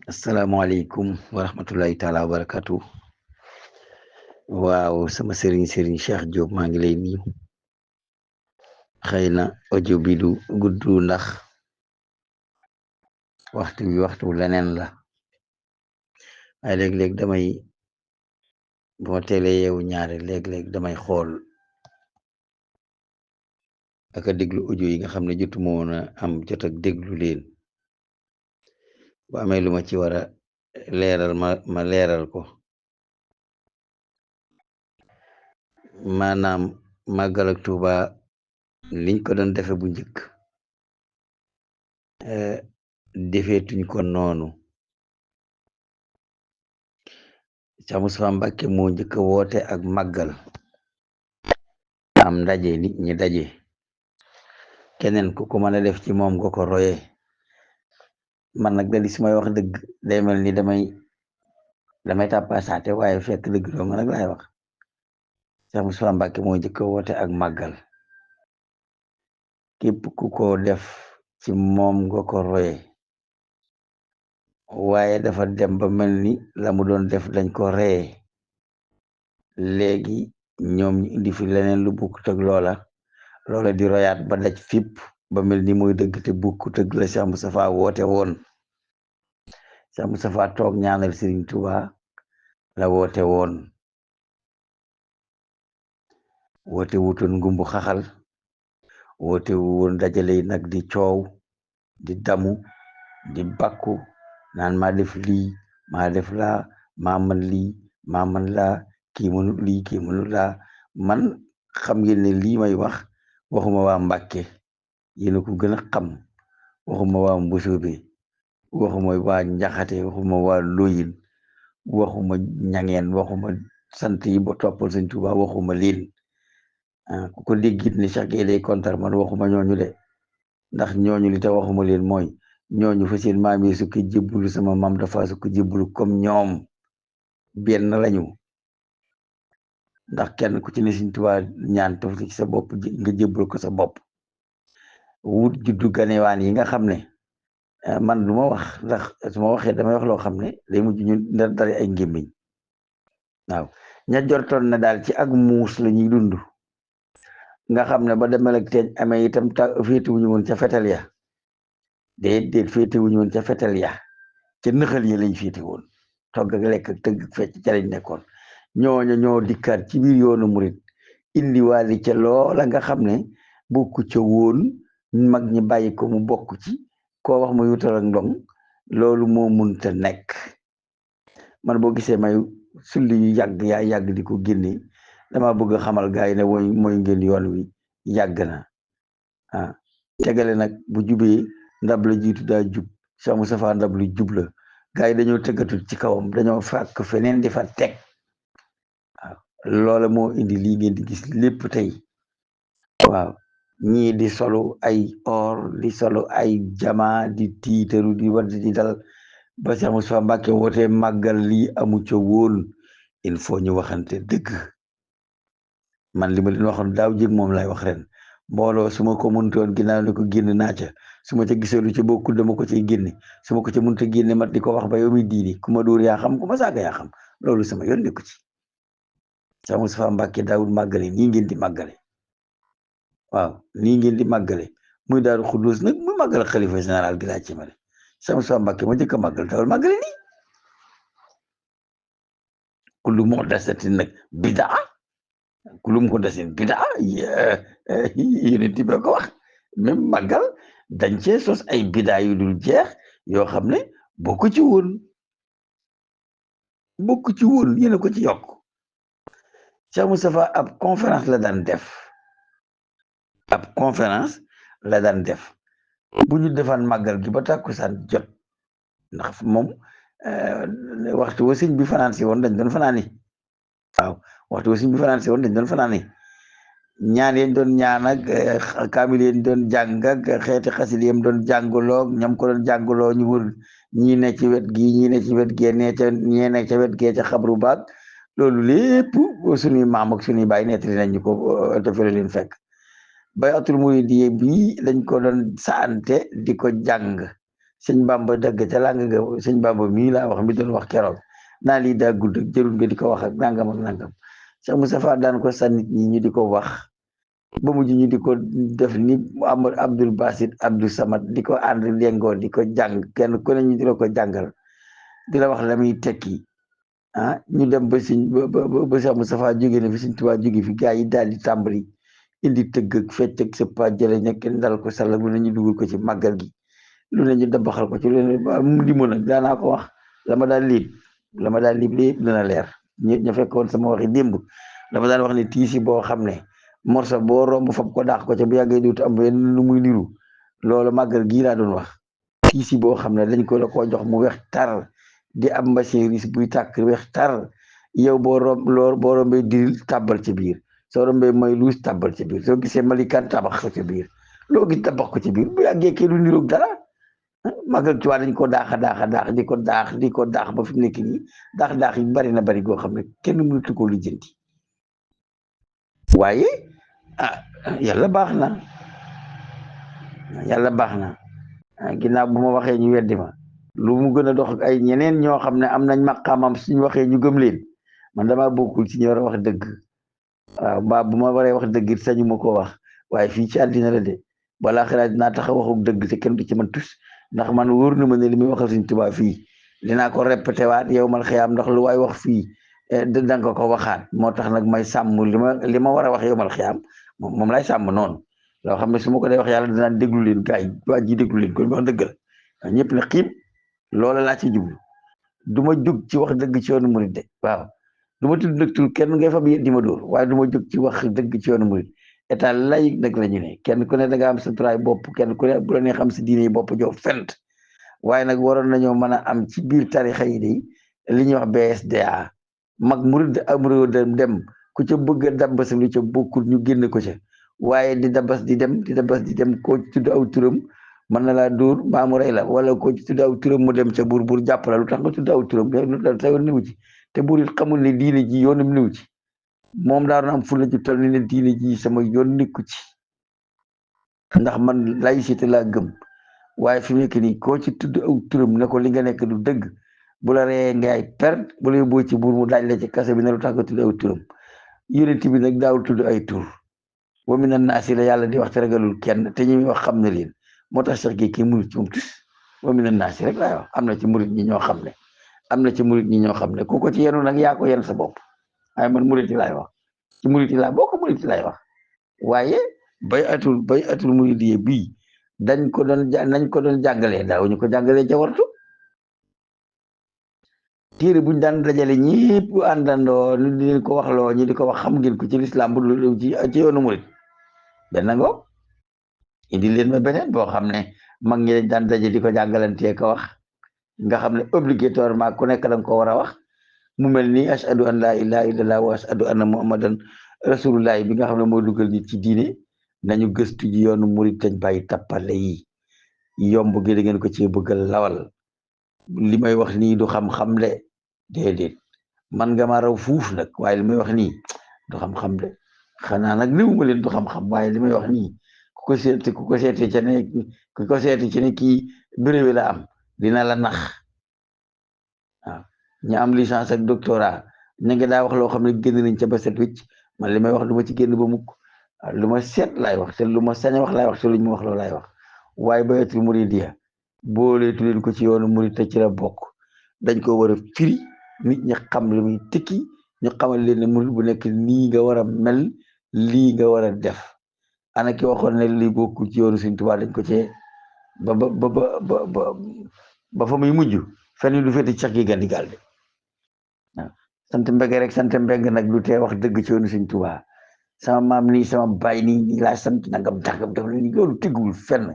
asalaamaaleykum wa rahmatullahi taala wa barakatu. Waaw, sama sëriñ Cheikh Diop maa ngi lay nuyu. Xëy na audio bi du gudd ndax waxtu leneen la, waaye léeg-léeg boo teelee yeewu ñaare léeg-léeg damay xool ak a déglu audio yi nga xam ne jotu moon a am jot ak déglu leen. Bu amee lu ma ci war a leeral ma leeral ko. Maanaam màggal ak Tuuba liñ ko doon defe bu njëkk defeetuñ ko noonu. Cheikh Moustapha Mbacké moo njëkk a woote ak màggal, am ndaje nit ñi daje, keneen ku ko mën a def ci moom nga ko royee. Man nag dali su may wax dëgg day mel ni damay tàppasaate, waaye fekk dëgg doo nga nag laay wax. Cheikh Moustapha Mbacké moo njëkk a woote ak màggal, képp ku ko def ci moom nga ko royee, waaye dafa dem ba mel ni la mu doon def dañ ko reye. Léegi ñoom ñu indi fi leneen lu bukkut ak loola di royaat ba daj fipp ba mel ni mooy dëgg te bukkut ak la Cheikh Moustapha woote woon. Cheikh Moustapha toog ñaanal Serigne Touba la woote woon, woote wutoon ngumbu xaxal, woote woon dajale nag di coow, di damu, di bakku naan maa def lii maa def laa, maa man lii maa man laa, kii mënut lii kii mënut laa. Man xam ngeen ne lii may wax waxuma waa Mbàkke, yéen a ko gën a xam. Waxuma waa Mbusoobe, waxuma waa Njaxate, waxuma waa Loyin, waxuma ñangeen, waxuma sant yi ba toppal Sëñ Tuubaa, waxuma leen. Ku ko déggit ni Cheikh Gueye day kontar man waxuma ñooñu de, ndax ñooñu li te waxuma leen mooy ñooñu fa seen maam yi sukk jébbulu sama maam dafa sukk jébbulu comme ñoom benn lañu. Ndax kenn ku ci ne Sëñ Tuubaa ñaan taf ci sa bopp nga jébbul ko sa bopp. Wut juddu ganewaan yi nga xam ne man du ma wax, ndax su ma waxee damay wax loo xam ne day mujj ñu dara ay ngémmiñ. Waaw, ña jortoon na daal ci ak muus la ñuy dund, nga xam ne ba demel ak teeñ amee itam féetewuñu woon ca fetal ya, déet féetewuñu woon ca fetal ya, ca nëxal ya lañ féete woon. Togg ak lekk ak tëgg ak fecc ca lañ nekkoon. ñooñu ñoo dikkaat ci biir yoonu murit indiwaali ca loola nga xam ne bokku ca woon, mag ñi bàyyi ko mu bokk ci, koo wax mu yutal ak ndong. Loolu moo munta nekk. Man boo gisee may sulli yu yàgg di ko génne, dama bëgg xamal gaa yi ne mooy ngeen yoon wi yàgg na. Tegale nag bu jubee ndab la jiitu daa jub. Cheikh Moustapha ndab lu jub la, gaa yi dañoo tëggatul ci kawam, dañoo fàkk feneen di fa teg. waaw loola moo indi lii ngeen di gis lépp tey. waaw, ñii di solu ay or, di solu ay jama, di tiitaru, di wadd di dal. ba Cheikh Moustapha Mbacké woote màggal lii amu ca woon. Il faut ñu waxante dëgg. Man li ma leen waxoon daaw jég moom lay wax ren. Mbooloo su ma ko mëntoon ginnaaw ne ko génn naa ca, su ma ca gisee lu ci bokkul dama ko ciy génne, su ma ko ca mënta génne mat di ko wax ba yow mi diini, ku ma dóor yaa xam, ku ma saaga yaa xam. Loolu sama yoon nekku ci. Cheikh Moustapha Mbacké daawul màggale nii ngeen di màggale. waaw, nii ngeen di màggale muy Daaru Xuddus nag muy màggal xalifa général gi laa ci male. Cheikh Moustapha Mbacké ma jëkk a màggal daawul màggale nii. kullu muhdasatin nag bidaa, kullu muhdasatin bidaa, yonent bi ko wax. Même màggal dañ cee sos ay bidaa yu dul jeex yoo xam ne bokku ci woon yéen a ko ci yokk. Cheikh Moustapha ab conférence la daan def. Bu ñu defaan màggal gi ba tàkkusaan jot, ndax moom waxtu wa sëñ bi fanaan si woon dañ doon fanaani. waaw, waxtu wa sëñ bi fanaan si woon dañ doon fanaani. ñaan yeen doon ñaan ak kaamil yeen doon jàng ak xeeti xasil yem doon jàngaloo, ñam ko doon jàngaloo ñu wër, ñii ne ci wet gi ñii ne ci wet gee ñee nekk ca wet gee ca xabru baag. loolu lépp suñuy maam ak suñuy baay nettali nañ ñu ko te fële leen fekk. bayatul muridiyya bi lañ ko doon saante di ko jàng. sëñ Bamba dëgg ca làng nga sëñ Bamba mii laa wax mi doon wax keroog naa lii daa gudd ak jërul nga di ko wax ak nangam ak nangam Cheikh Moustapha daan ko sa nit ñi ñu di ko wax ba mujj ñu di ko def ni Amar Abdul Basit Abdul Samad di ko ànd léngoo di ko jàng kenn ku ne ñu di la ko jàngal di la wax la muy tekki ñu dem ba sëñ ba Cheikh Moustapha jóge na fi sëñ Tuubaa jóge fi gars yi daal di tàmbali indi tëgg ak fecc ak sëppa jële ñekk ndal ko sala lu ne ñu dugal ko ci màggal gi lu ne ñu dabaxal ko ci lu ne mu limo nag daanaa ko wax la ma daan liib lépp dana leer ña fekkoon sama waxi démb dama daan wax ne tiisi boo xam ne morso boo romb fab ko daax ko ca bu yàggee duutu am benn lu muy niru loolu màggal gii laa doon wax tiisi boo xam ne dañ ko la koo jox mu weex tar di am machine ris buy tàkk weex tar yow boo rombee diril tàbbal ci biir soo rombee mooy luus tàbbal ci biir soo gisee malikaan tabax ko ci biir loo gis tabax ko ci biir bu yàggee kee du niroog dara màggal ci waa dañ ko daax di ko daax ba fi mu nekk nii daax yi bari na bari goo xam ne kenn mënatu koo lijjanti waaye yàlla baax na ginnaaw bu ma waxee ñu weddi ma lu mu gën a dox ak ay ñeneen ñoo xam ne am nañ maqaamam suñu waxee ñu gëm leen man dama bokkul ci ñu war a wax dëgg waaw mbaa bu ma waree wax dëgg sañu ma ko wax waaye fii ci àddina la de balaa xalaat dinaa tax a waxuk dëgg te kenn du ci man tus ndax man wóor na ma ne li muy waxal Sëñ Tuubaa fii dinaa ko répété waat yow mal xiyaam ndax lu waay wax fii danga ko waxaat moo tax nag may sàmm li ma war a wax yow mal xiyaam moom lay sàmm noonu loo xam ne su ma ko dee wax yàlla dinaan déglu leen gars yi waa ji déglu leen kon wax dëgg la ñëpp ne xiim loola laa ci jublu du ma jóg ci wax dëgg ci yoonu murid de waaw du ma tudd nag tur kenn ngay fa bi di ma dóor waaye du ma jóg ci wax dëgg ci yoonu murid état lay nag la ñu ne kenn ku ne da nga am sa turaay bopp kenn ku ne bu la nee xam si diine yi bopp joo fent waaye nag waroon nañoo mën a am ci biir tarixa yi de li ñuy wax BSDA mag murid amro dem ku ca bëgg a dabbas lu ca bokkul ñu génn ko ca waaye di dabbas di dem koo ci tudd aw turam mën na laa dóor mbaa mu rey la wala koo ci tudd aw turam mu dem ca buur jàppala lu tax nga tudd aw turam sa yoon niwu ci te buur it xamul ne diine ji yoonam niwu ci moom daa doon am fulla ju toll ni ne diine ji sama yoon nikku ci ndax man laïcité laa gëm waaye fi mu nekk nii koo ci tudd aw turam ne ko li nga nekk du dëgg bu la reyee ngay perte bu la yóbboo ci buur mu daaj la ci kase bi ne lu tax nga tudd aw turam yonent bi nag daawul tudd ay tur wa mina naasi la yàlla di wax te ragalul kenn te ñi wax xam na leen moo tax sax gi kii murit ci moom tus wa mina naasi rek laay wax am na ci murit ñi ñoo xam ne ku ko ci yenu nag yaa ko yen sa bopp waaye man murit yi laay wax ci murit yi laa bokk murit yi laay wax waaye bay atul murit yi bii nañ ko doon jàngalee daaw ñu ko jàngalee ca wartu téere buñ daan dajale ñëpp àndandoo ñu di leen ko wax loo ñu di ko wax xam ngeen ko ci lislaam bu ci yoonu murit benn ngoo indi leen ma beneen boo xam ne mag ñi dañ daan daje di ko jàngalantee ko wax nga xam ne obligatoirement ku nekk danga ko war a wax mu mel ni ashadu an laa ilaha illallah wa ashadu anna muhammadan rasulullah bi nga xam ne mooy dugal nit ci diine nañu gëstu ji yoonu murit dañ bàyyi tappale yi yomb gi da ngeen ko ci bëggal lawal li may wax nii du xam-xam de déedéet man nga ma raw fuuf nag waaye li may wax nii du xam-xam de xanaa nag liwuma leen du xam-xam waaye li may wax nii ku ko seeti ci ne kii béréwe la am dina la nax waaw ñu am licence ak doctorat ña nga daa wax loo xam ne génn nañ ca ba set wicc man li may wax du ma ci génn ba mukk lu ma seet laay wax te lu ma sañ a wax laay wax te luñ ma wax loolu laay wax waaye bayatul muridiya booleetu leen ko ci yoonu murid te ci la bokk dañ ko war a firi nit ñi xam li muy tekki ñu xamal leen ne murid bu nekk nii nga war a mel lii nga war a def ana ki waxoon ne lii bokku ci yoonu Sëñ Tuubaa dañ ko cee ba fa muy mujj fenn du fete cax gi gandigal de waaw sant mbege rek sant mbege nag du tee wax dëgg ci yoonu Sëñ Tuubaa sama maam nii sama baay nii laa sant nangam tàngam def leen loolu teguwul fenn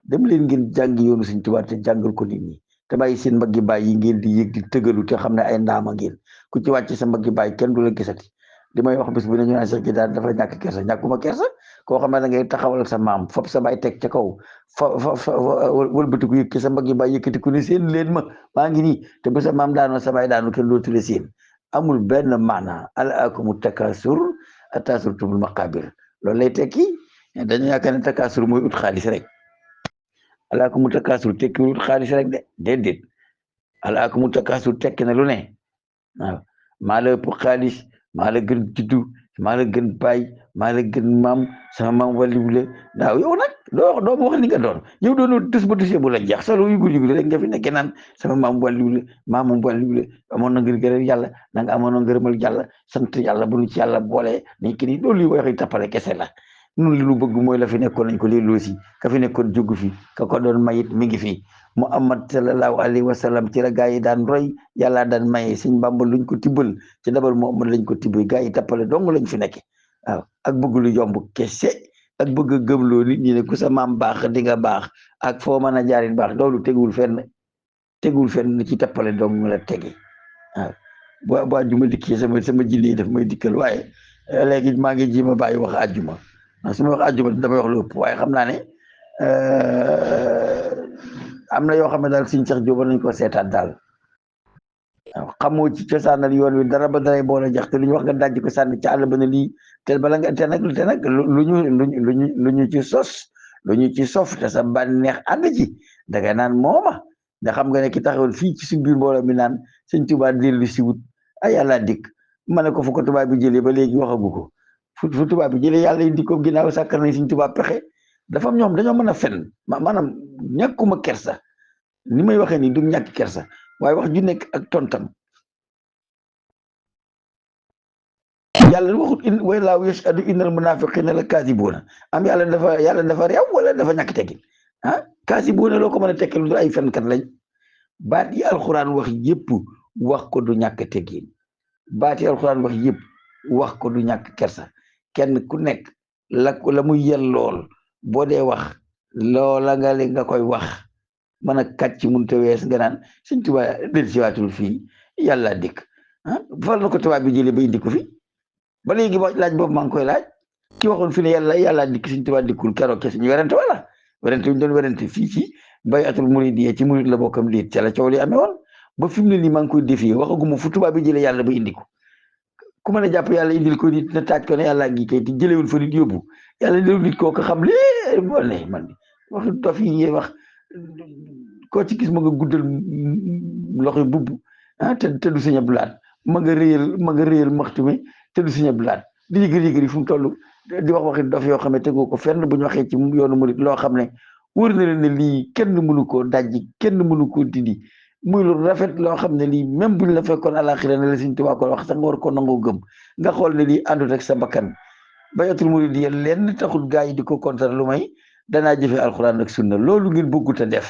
dem leen ngeen jàngi yoonu Sëñ Tuubaa te jàngal ko nit ñi te bàyyi seen mbaggi baay yi ngeen di yëg di tëgalu te xam ne ay ndaama ngeen ku ci wàcc sa mbaggi baay kenn du la gisati li may wax bés bu ne ñu naan sax gi daal dafa ñàkk kersa ñàkkuma kersa koo xam ne da ngay taxawal sa maam fop sa baay teg ca kaw fa wëlbatiku yëg sa mbaggi baay yëkkati ku ne seen leen maa ngi nii te bu sa maam daanoo sa baay daanu kenn dootu la seen amul benn maana alhaakumu takaasur hattaa zurtumul maqaabir loolu lay tekki dañu yaakaar ne takaasur mooy ut xaalis rek alaakumu takaasur tekkiwul xaalis rek de déedéet alaakumu takaasur tekki na lu ne waaw maa la ëpp xaalis maa la gën juddu maa la gën baay maa la gën maam sama maam wàlliwu la waaw yow nag doo ma wax li nga doon yow doon tus ba tusee bu la jeex solo yu guddi rek nga fi nekkee naan sama maam wàlliwu la maamam wàlliwu la amoon na ngërëm yàlla na nga amoon na ngërëmal yàlla sant yàlla bu ñu ci yàlla boole nañ ki ni loolu yi waxi tappale kese la nun li lu bëgg mooy la fi nekkoon nañ ko lii loosi ka fi nekkoon jógu fi ka ko doon mayit mi ngi fi Muhammad sallallahu alayhi wa sallam ci la gaa yi daan roy yàlla daan maye Sëñ Bàmba luñ ko tibbal ci dabal Muhammad lañ ko tibbal gaa yi tappale dong lañ fi nekke waaw ak bëgg lu yomb kese ak bëgg a gëmloo nit ñi ne ku sa maam baax di nga baax ak foo mën a jaarit baax loolu tegul fenn ci tappale dong la tege waaw bu àjjuma dikkee sama jinne daf may dikkal waaye léegi maa ngi ji ma bàyyi wax àjjuma su ma wax àjjuma damay wax lu ëpp waaye xam naa ne am na yoo xam ne daal Sëñ Cheikh Diop nañ ko seetaat daal waaw xamoo ci cosaanal yoon wi dara ba daray boole jax te lu ñu wax nga dajj ko sànni ci àll ba ne lii te bala nga te nag lu ñu ci sos lu ñu ci sof te sa bànneex ànd ci danga naan mooma nga xam nga ne ki taxawal fii ci suñ biir mbooloo mi naan Sëñ Tuubaa dellu si wut ay yàlla dikk ma ne ko fu ko tubaab bi jëlee ba léegi waxagu ko fu tubaab bi jëlee yàlla indi ko ginnaaw sàkkar nañ Sëñ Tuubaa pexe dafa ñoom dañoo mën a fen maanaam ñàkkuma kersa ni may waxee nii du ñàkk kersa waaye wax ju nekk ak tontam yàlla waxut wallaahu yashhadu innal munaafiqiina la kaasibuuna am yàlla dafa réew wala dafa ñàkk teggin kaasibuuna loo ko mën a tekkee lu dul ay fenkat lañ baat yi alxuraan wax yëpp wax ko du ñàkk teggin baat yi alxuraan wax yëpp wax ko du ñàkk kersa kenn ku nekk la muy yel lool boo dee wax loola nga koy wax mën a kàcc mun te wees nga naan Sëñ Tuubaa del siwaatul fii yàlla dikk fal na ko tubaab bi jëlee ba indi ko fi ba léegi ma laaj boobu maa ngi koy laaj ki waxoon fi ne yàlla dikk Sëñ Tuubaa dikkul keroog ke suñu werante wala werante ñu doon werante fii ci bayatul muridiyya ci murid la bokkam liit ca la coow li amee woon ba fi mu ne nii maa ngi koy défier waxaguma fu tubaab bi jëlee yàlla ba indi ko ku mën a jàpp yàlla indil ko nit na taaj ko ne yàlla ngi kay te jëlewul fa nit yóbbu yàlla indil nit koo ko xam lée moo ne man wax dof yi wax koo ci gis ma nga guddal loxo bubb te du Sëñ Abdu Lahat ma nga réyal maxtu mi te du Sëñ Abdu Lahat di yëgër fu mu toll di wax waxi dof yoo xam ne tegoo ko fenn bu ñu waxee ci yoonu murit loo xam ne wër na leen ne lii kenn mënu koo dajji kenn mënu koo dindi muy lu rafet loo xam ne lii même buñ la fekkoon àlaxira ne la Sëñ Tuubaa ko wax sax nga war ko nangoo gëm nga xool ne lii àndut ak sa bakkan bayatul muridiyya lenn taxul gaa yi di ko kontar lu may danaa jëfe alxuraan ak sunna loolu ngeen bëggut a def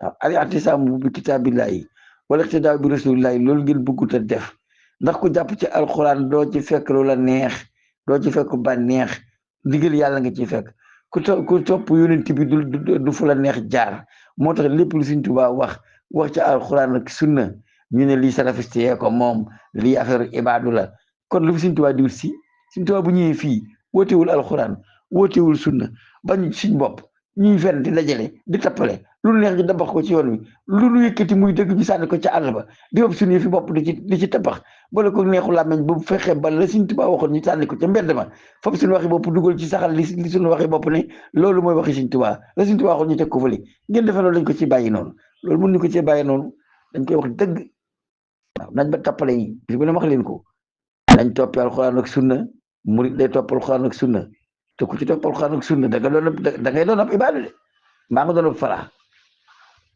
waaw al-i'tisaamu bi kitaabillahi wala iqtidaa bi rasulillahi loolu ngeen bëggut a def ndax ku jàpp ci alxuraan doo ci fekk lu la neex doo ci fekk ba neex ndigal yàlla nga ciy fekk ku topp yonent bi du fu la neex jaar moo tax lépp lu Sëñ Tuubaa wax ci alxuraan ak sunna ñu ne lii salafiste yee ko moom lii affaire ibaadu la kon lu fi Sëñ Tuubaa diwul si Sëñ Tuubaa bu ñëwee fii wootewul alxuraan wootewul sunna bañ suñ bopp ñuy fen di dajale di tappale lu neex ñu dabax ko ci yoon wi lu nu yëkkati muy dëgg ñu sànni ko ca àll ba di wob suñu fi bopp di ci tabax bala ko neexu làmmeñ ba fexe ba la Sëñ Tuubaa waxoon ñu sànni ko ca mbedd ma foofu suñu waxi bopp dugal ci saxal li suñu waxi bopp ne loolu mooy waxi Sëñ Tuubaa la Sëñ Tuubaa waxoon ñu teg ko fële ngeen defee loolu dañ ko ci bàyyi noonu loolu mun ñu ko ci bàyyi noonu dañ koy wax dëgg waaw nañ ba tappale yi bis bu ne wax leen ko nañ toppi alxuraan ak sunna murit day topp alxuraan ak sunna te ku ci topp alxuraan ak sunna da ngay doon ab ibaadu de maa nga doon ab fara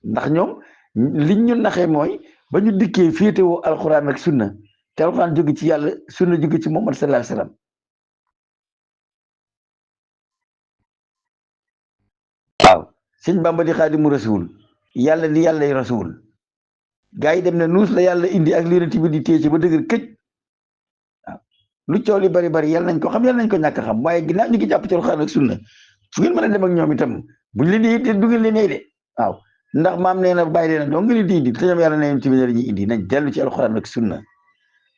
ndax ñoom liñ ñu naxee mooy ba ñu dikkee féetewoo alxuraan ak sunna te alxuraan jóge ci yàlla sunna jóge ci Muhammad sallallahu alayhi wasallam waaw Sëñ Bàmba di Xaadimu Rasuul yàlla di yàllay rasuul gaa yi dem ne nuus la yàlla indi ak liirati bi di téye ci ba dëgër këj waaw lu coow li bari yàlla nañ ko xam yàlla nañ ko ñàkk xam waaye ginnaaw ñu ngi jàpp ci alxuraan ak sunna fu ngeen mën a dem ak ñoom itam buñ leen di du ngeen leen de waaw ndax maam nee na bàyyi leen doo ngeen di indi te ñoom yàlla nañ ci bi ñuy indi nañ dellu ci alxuraan ak sunna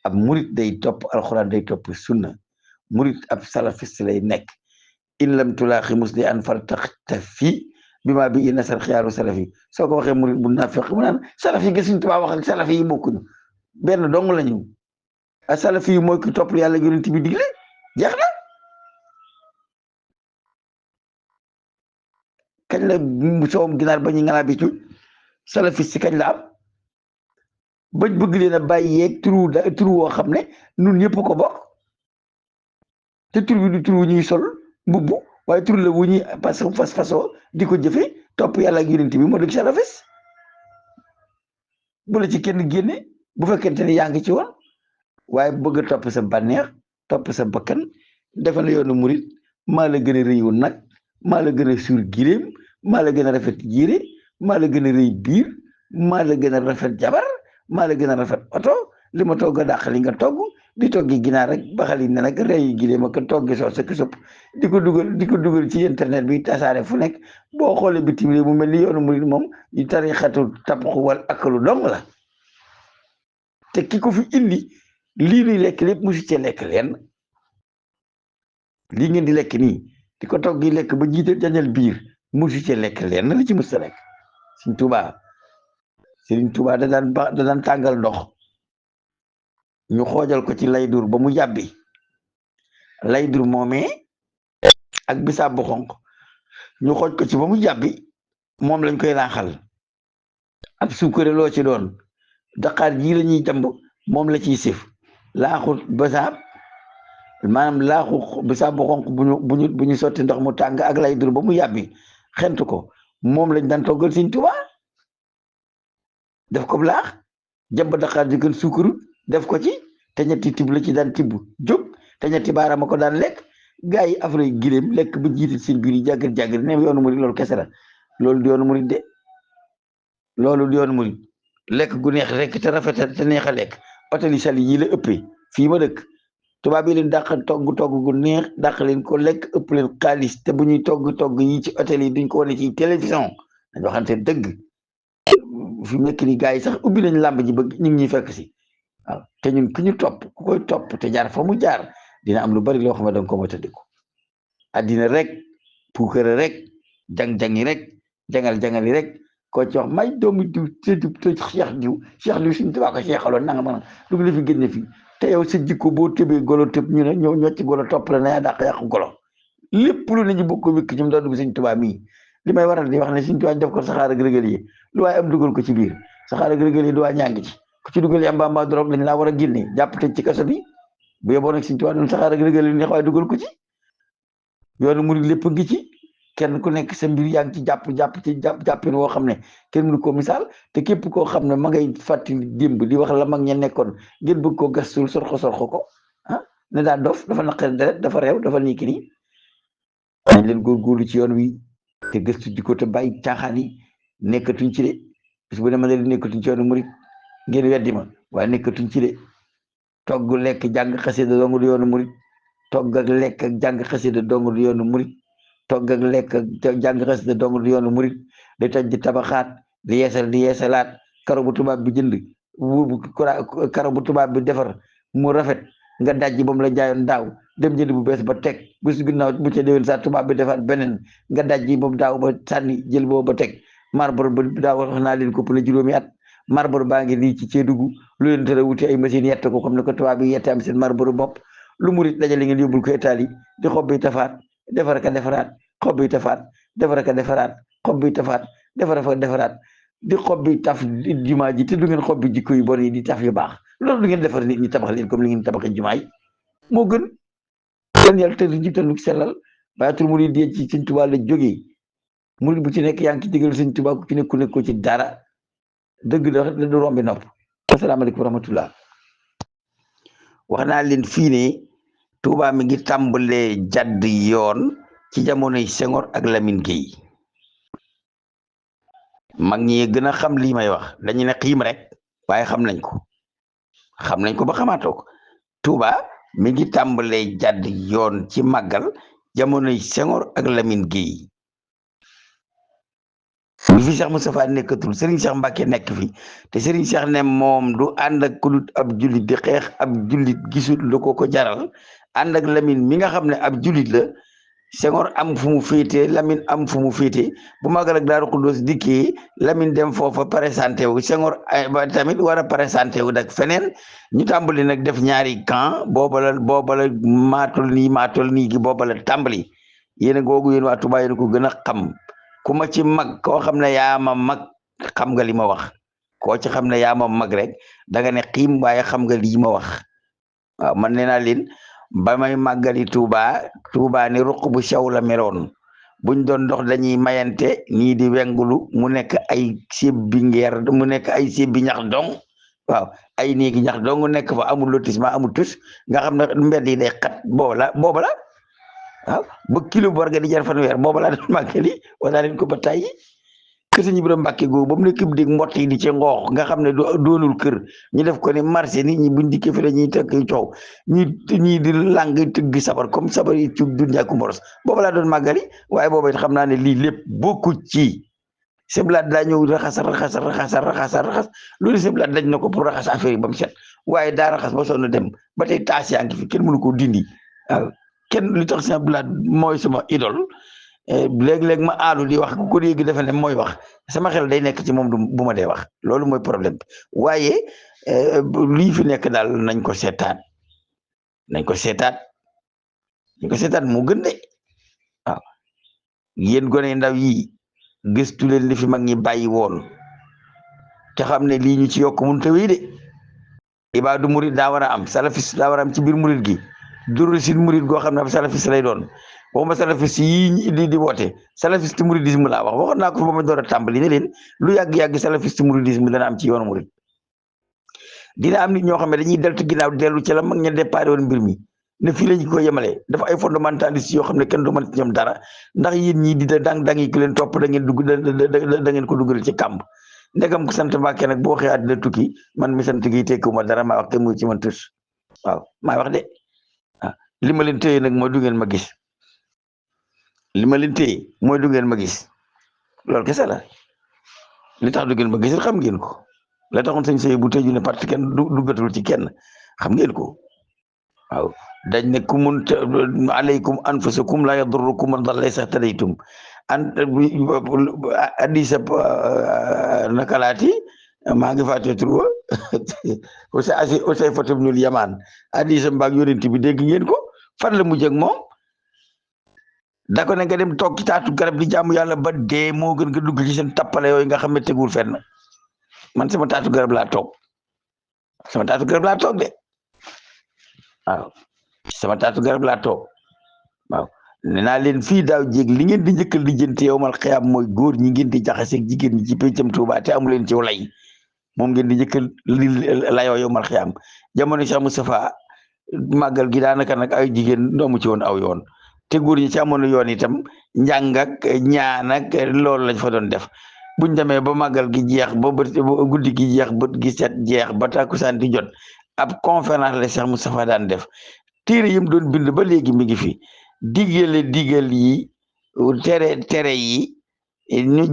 ab murit day topp alxuraan day topp sunna murit ab salafiste lay nekk in lam tulaaxi musli an faltaxtafi bi maa bi ina sar xiyaaru salafi soo ko waxee murit bu naafeq mu naan salafi gi Sëñ Tuubaa wax ak salafi yi bokkuñu benn dong lañu a salafi yi mooy ki topp yàlla yonent bi digle jeex na kañ la soowam ginaar ba ñu ngalaa bi cuuj salafiste si kañ la am bañ bëgg leen a bàyyi yeeg turu woo xam ne nun ñëpp ko bokk te tur bi du tur wu ñuy sol mbubbu waaye tur la wu ñuy parce que façon di ko jëfe topp yàlla ak yonent bi moo dëgg salafiste bu la ci kenn génne bu fekkente ne yaa ngi ci woon waaye bëgg a topp sa bànneex topp sa bakkan defe na yoonu murit maa la gën a rëyu nag maa la gën a suur giléem maa la gën a rafet yére maa la gën a rëy biir maa la gën a rafet jabar maa la gën a rafet oto li ma togg a dàq li nga togg di toggi ginaar rek baxali ne nag rëy giléem ak toggi soo sa supp di ko dugal ci internet bi tasaare fu nekk boo xoolee bitim réew mu mel ni yoonu murit moom di tarixatu tabaxu wal akalu dong la te ki ko fi indi lii nuy lekk lépp musu cee lekk leen lii ngeen di lekk nii di ko togg lekk ba jiite jañal biir musu cee lekk leen la ci musta lekk Sëriñ Tuubaa da daan tàngal ndox ñu xoojal ko ci laydur ba mu yàbbi laydur moomee ak bisaab bu xonq ñu xooj ko ci ba mu yàbbi moom lañ koy raaxal ab suukare loo ci doon daqaar ji la ñuy jàmb moom la ciy sif laaxu bisaab maanaam laaxu bisaab bu xonq bu ñu sotti ndox mu tàng ak laydur ba mu yàbbi xent ko moom lañ daan toggal Sëriñ Tuubaa def ko laax jàmb daqaar ji gën suukaru def ko ci te ñetti tibb la ci daan tibb jóg te ñetti baaraama ko daan lekk gaa yi afra giléem lekk ba jiital seen biir yi jàggar ne yoonu murid loolu kese la loolu di yoonu murid de loolu di yoonu murid lekk gu neex rek te rafet te neex a lekk hôtel yi sali yi la ëppee fii ma dëkk tubaab yi leen dàq togg gu neex dàq leen ko lekk ëpp leen xaalis te bu ñuy togg yi ci hôtel yi duñ ko wane ci télévision dañ waxante dëgg fi nekk ni gaa yi sax ubbi nañ làmb ji ba ñu ngi ñuy fekk si waaw te ñun ku ñu topp ku koy topp te jaar fa mu jaar dina am lu bari loo xam ne danga ko ma tëddiku addina rek puukare rek jang-jangi rek jangal-jangali rek koo ci wax may doomu diw te cheikh diw suñu tubaab ko cheikaloon nanga mana lu ngi la fi génne fi te yow sa jikko boo tëbee golo tëb ñu ne ñoo ci golo topp la na yaa dàq yàqu golo lépp lu ne ñu bokk ko wékk ñum daa dugg Sëriñ Tuubaa mii li may waral di wax ne Sëriñ Tuubaa def ko saxaar ak rëgal yi lu waaye am dugal ko ci biir saxaar ak rëgal yi du waa ñangi ci ku ci dugal yamba mbaa drogue dañ laa war a génne jàpp tëj ci kaso bi bu yeboo nag Sëriñ Tuubaa doon saxaar ak rëgal yi neex waaye dugal ko ci yoonu murid lépp ngi ci kenn ku nekk sa mbir yaa ngi ci jàppin woo xam ne kenn mënu ko misaal te képp koo xam ne ma ngay fàttali démb di wax la mag ña nekkoon ngeen bëgg ko gastul sorxo ko ne daa dof dafa naqari deret dafa réew dafa nii ki nii nañ leen góorgóorlu ci yoon wi te gëstu jikko te bàyyi caaxaan yi nekkatuñ ci de bis bu ne ma ne nekkatuñ ci yoonu murid ngeen weddi ma waaye nekkatuñ ci de togg lekk jàng xasida dong du yoonu murid togg ak lekk ak jàng xasida dong du yoonu murid togg ak lekk ak jàng xasida dong du yoonu murid di toj di tabaxaat di yeesalaat karo bu tubaab bi jënd karo bu tubaab bi defar mu rafet nga dajji ba mu la jaayoon daaw dem jënd bu bees ba teg bés ginnaaw bu ca déwén sax tubaab bi defaat beneen nga dajji boobu daaw ba sànni jël boobu ba teg marbre ba daaw wax naa leen ko pour juróomi at marbre baa ngi nii ci Kédougou lu leen tere wuti ay machine yett ko comme ne ko tubaab yi yette am seen marbre bopp lu murit dajale ngeen yóbbul ko Italie di xob bi tafaat defar ka defaraat xob bi tafaat defar ka defaraat xob bi tafaat defaraat di xob bi taf jumaa ji te du ngeen xob bi jikko yu bon yi di taf yu baax loolu du ngeen defar nit ñi tabax leen comme li ngeen tabaxee jumaa yi moo gën leen yàlla te jibtanuk sellal baatul murit di ci Sëriñ Tuubaa la jógee murit bu ci nekk yaa ngi ci digal Sëriñ Tuubaa ku ci nekku ci dara dëgg da du rombi nopp asalaamaaleykum wa rahmatullah wax naa leen fii ne Tuubaa mi ngi tàmbalee jadd yoon ci jamonoy Senghor ak Lamine Gueye mag ñi gën a xam lii may wax dañu ne xiim rek waaye xam nañ ko ba xamaatoo ko Tuubaa mi ngi tàmbalee jadd yoon ci màggal jamonoy Senghor ak Lamine Gueye bi fi Cheikh Moustapha nekkatul Serigne Cheikh Mbacke nekk fi te Serigne Cheikh ne moom du ànd ak kulut ab jullit di xeex ab jullit gisul lu ko jaral ànd ak Lamine mi nga xam ne ab jullit la Senghor am fu mu féete Lamine am fu mu féete bu magal ak Daaru Xuddoos dikkee Lamine dem foofa présenté wu Senghor ba tamit war a présenté wu dak feneen ñu tàmbali nag def ñaari camp booba la maatul nii gi booba la tàmbali yéen a googu yéen waa Touba yéen ko gën a xam ku ma ci mag koo xam ne yaa ma mag xam nga li ma wax koo ci xam ne yaa ma mag rek da nga ne xiim waaye xam nga lii ma wax waaw man nee naa leen ba may màggali Touba ni ruq bu sew la meloon buñ doon dox dañuy mayante nii di wengulu mu nekk ay sébbi ngeer mu nekk ay sébbi ñax dong waaw ay néegi ñax dong nekk fa amul lotissement amul tus nga xam ne mbedd yi day xat booba la waaw ba kilo bu war nga di jar fanweer booba laa doon màggali wala leen ko ba tàyyi kër Sëñ Ibra Mbàkke googu ba mu nekk dig mbott yi di ci ngoox nga xam ne doonul kër ñu def ko ne marché nit ñi buñ dikkee fi la ñuy tëgg coow ñii di lang tëgg sabar comme sabar yi ci du njàkku moros booba laa doon màggali waaye booba it xam naa ne lii lépp bokku ci seblaat daa ñëw raxas loolu seblaat dañ na ko pour raxas affaire yi ba mu set waaye daa raxas ba sonn dem ba tey taas yaa ngi fi kenn mënu koo dindi waaw kenn li tax seblaat mooy sama idole léeg-léeg ma aalu di wax ko dégg defe ne mooy wax sama xel day nekk ci moom bu ma dee wax loolu mooy problème bi waaye lii fi nekk daal nañ ko seetaat mu gën de waaw yéen gone ndaw yi gëstu leen li fi mag ñi bàyyi woon te xam ne lii ñu ci yokk mun tawee de ibaadu murid daa war a am salafis daa war a am ci biir murid gi durul sin murid goo xam ne ab salafis lay doon waxuma salafiste yi di woote salafiste mouridisme laa wax waxoon naa ko fa ba ma door a tàmbali ne leen lu yàgg-yàgg salafiste mouridisme dana am ci yoonu murid dina am nit ñoo xam ne dañuy deltu ginnaaw dellu ci la mag ña déparé woon mbir mi ne fii lañu ko yemale dafa ay fondamentaliste yoo xam ne kenn du mën ci ñoom dara ndax yéen ñii di dang yi ku leen topp da ngeen dugg da ngeen ko duggal ci kàmb ndegam ko sant Mbàkke nag boo waxee àddina tukki man mi sant gi tekkiwuma dara maa wax te mu ci man tus waaw maa wax de waaw li ma leen téye nag mooy du ngeen ma gis li ma leen téye mooy du ngeen ma gis loolu kese la li tax du ngeen ma gis xam ngeen ko la taxoon sëñ sëy bu tëju ne parce que kenn duggatul ci kenn xam ngeen ko waaw dañ ne ku mun alaykum anfusakum la yadurrukum man dalla sax tadaytum addisa nakalaati maa ngi fàtte tur Usay fatum ñul yamaan addisa mbaag yonent bi dégg ngeen ko fan la mujj ak moom da ko ne nga dem toog ci taatu garab di jaamu yàlla ba dee moo gën nga dugg ci seen tappale yooyu nga xam ne tegul fenn man sama taatu garab laa toog de waaw sama taatu garab laa toog waaw nee naa leen fii daaw jéeg li ngeen di njëkkal di jënte yow mal xiyaam mooy góor ñi ngeen di jaxaseeg jigéen ñi ci pencam Tuuba te amu leen ci lay moom ngeen di njëkkal li layoo yow mal xiyaam jamono Cheikh Moustapha màggal gi daanaka nag ay jigéen doomu ci woon aw yoon te góor ñi ci amoon yoon itam njàng ak ñaan ak loolu lañ fa doon def buñ demee ba màggal gi jeex ba guddi gi jeex bët gi set jeex ba takkusaan di jot ab conférence la Cheikh Moustapha daan def téere yim doon bind ba léegi mi ngi fi digal yi tere yi ñu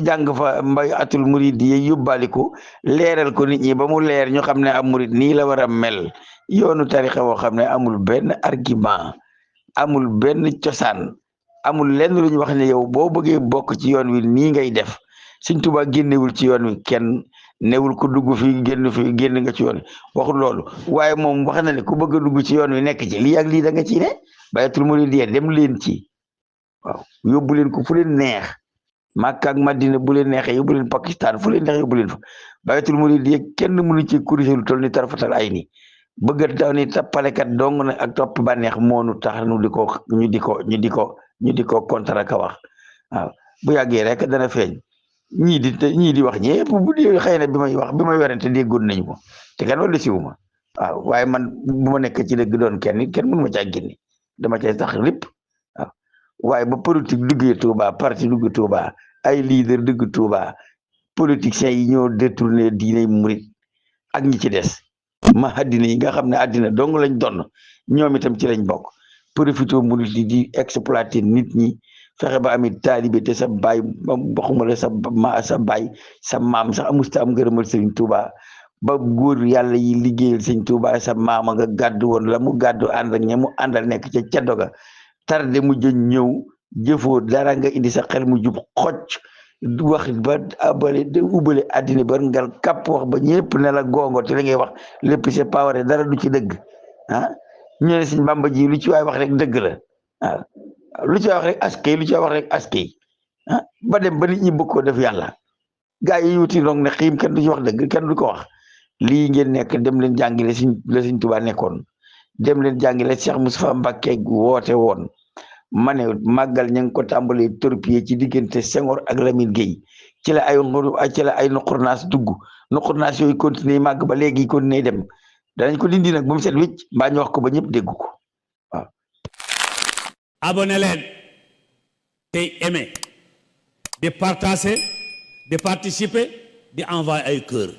jàng fa mbay atul murid yi yóbbaaliku leeral ko nit ñi ba mu leer ñu xam ne am murid nii la war a mel yoonu tarixa woo xam ne amul benn argument amul benn cosaan amul lenn lu ñu wax ne yow boo bëggee bokk ci yoon wi nii ngay def Sëñ Tuubaa génnewul ci yoon wi kenn newul ko dugg génn nga ci yoon wi waxul loolu waaye moom wax na ne ku bëgg a dugg ci yoon wi nekk ci lii ak lii da nga ci ne bayatul muridiyya dem leen ci waaw yóbbu leen ko fu leen neex Makka ak Madina bu leen neexee yóbbu leen Pakistan fu leen neex yóbbu leen fa bayatul muridiyya kenn mënu ci corriger lu toll ni tarafatal ay ni bëgg daw ni tappalekat dong na ak topp bànneex moonu tax ñu di ko contre ka wax waaw bu yàggee rek dana feeñ ñii di wax ñëpp bu dee xëy na bi may werante déggoon nañu ko te kan wala siwuma waaw waaye man bu ma nekk ci dëgg doon kenn mënu ma caa génne dama cay tax lépp waaw waaye ba politique duggee Touba parti dugg Touba ay leader dugg Touba politiciens yi ñoo détourné diine murit ak ñi ci des ma àddina yi nga xam ne àddina dong lañ doon ñoom itam ci lañ bokk profité murit di exploiter nit ñi fexe ba amit taalibe te sa baay waxuma la sa baay sa maam sax amusta am ngërëmal Sëriñ Tuuba ba góor yàlla yi liggéeyal Sëriñ Tuuba sa maama nga gàddu woon la mu gàddu ànd ak ña mu àndal nekk ca caddoga tarde mu jën ñëw jëfoo dara nga indi sa xel mu jub xocc wax ba ubale àddina ba ngal kàpp wax ba ñëpp ne la gongo te la ngay wax lépp c'est pas vrai dara du ci dëgg ah ñu ne Sëñ Bàmba ji lu ci waay wax rek dëgg la waaw lu ci waay wax rek askay ah ba dem ba nit ñi bëgg koo def yàlla gaa yi wuti rong ne xiim kenn du ci wax dëgg kenn du ko wax lii ngeen nekk dem leen jàngile Sëñ Tuubaa nekkoon dem leen jàngile Cheikh Moustapha Mbacké woote woon ma ne màggal ñu ngi ko tàmbalee torpiller ci diggante Senghor ak Lamine Gueye ci la ay nuqurnaas dugg nuqurnaas yooyu continuer màgg ba léegi continuer dem danañ ko dindi nag ba mu set wicc mbaa ñu wax ko ba ñëpp dégg ko waaw. abonné leen tey aimé di partager di participer di envoyer ay cœur